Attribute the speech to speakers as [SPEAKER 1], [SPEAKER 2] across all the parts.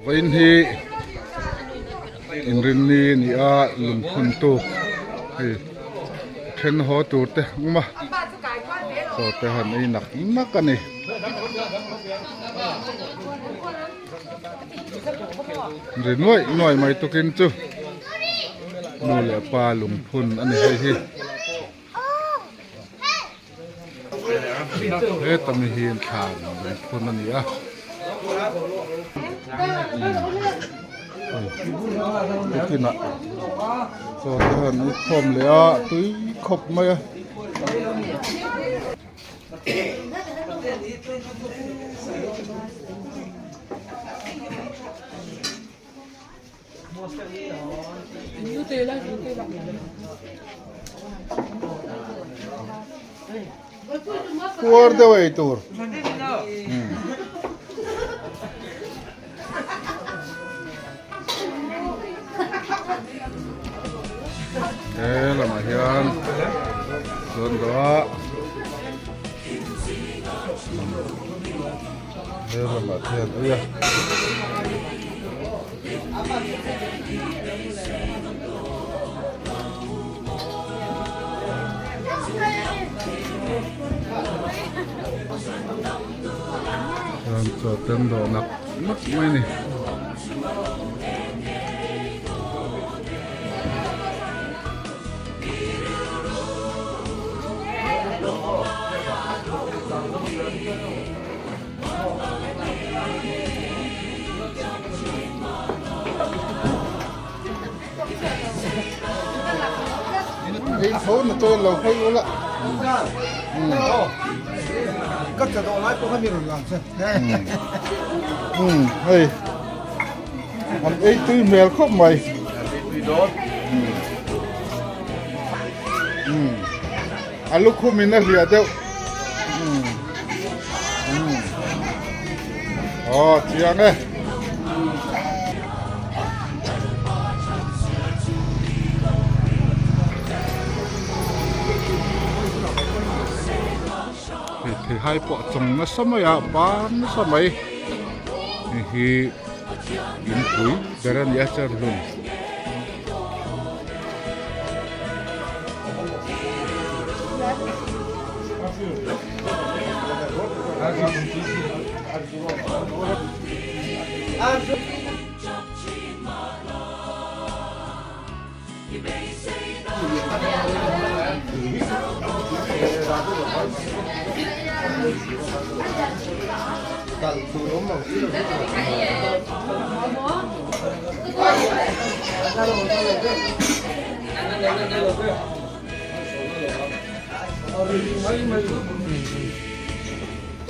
[SPEAKER 1] Vawiin hi inrinni a ni a lungphun tuk hei then haw tur te awm a chaw te han ei nak nak a ni. Ri nuaih nuaih mai tukin chu nu leh pa lungphun a ni hei hi. Heta mi hi thlan lungphun a ni a. Tukinah chaw te han ei khawm leh a tui khawp mai a. Puar deuh ei tur. He lamah hian chuan dawh a he lamah te hian ei a. Chuan chaw ten dawh nak nak mai a ni. Ei tho na chuan lo hawi ula.
[SPEAKER 2] Ka tla dawh lai pawh kha mi rawn lang che.
[SPEAKER 1] Hei an ei tui hmel khawp mai. A lukhum in a hliah deuh. Aw chiang e. Hei theihai pawh a chawng nasa mai a par nasa mai. Hei hi inpui ber a ni a cherhlun.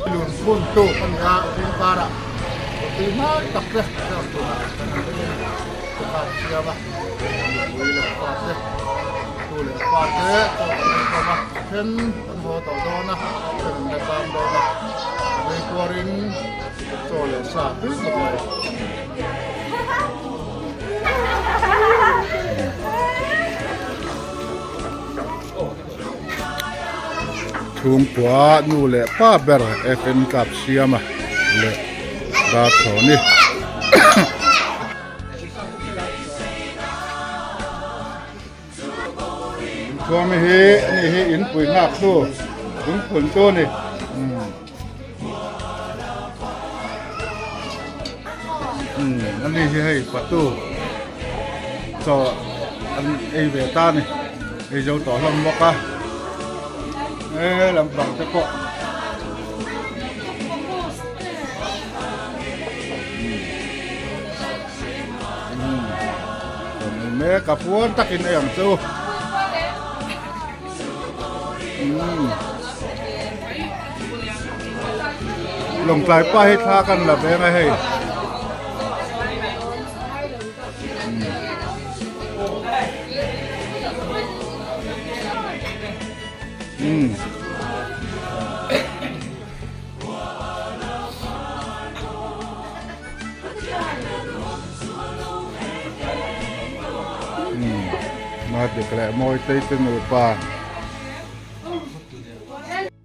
[SPEAKER 1] Lun phun tuk a ni a zing karah tui hmai tak te kan siam a nupui leh pa te tu leh fa te chaw kan ei khawm a then kan haw tawh dawn a then an la zam dawn a lei kuarin chaw leh sa tui tak mai. Chhungkua nu leh pa ber FN Club siama leh Darchhawni. Chuan hi ani hi inpui nghak tu lungphun tu a ni. Ani hi hei patu chaw an ei ve ta a ni ei zo tawh hlawm bawk a he lampang te pawh. Mek a puan takin ei ang chu. Lawngtlai pa hi thla kan la veng a hei. Madik leh Mawitei te nupa.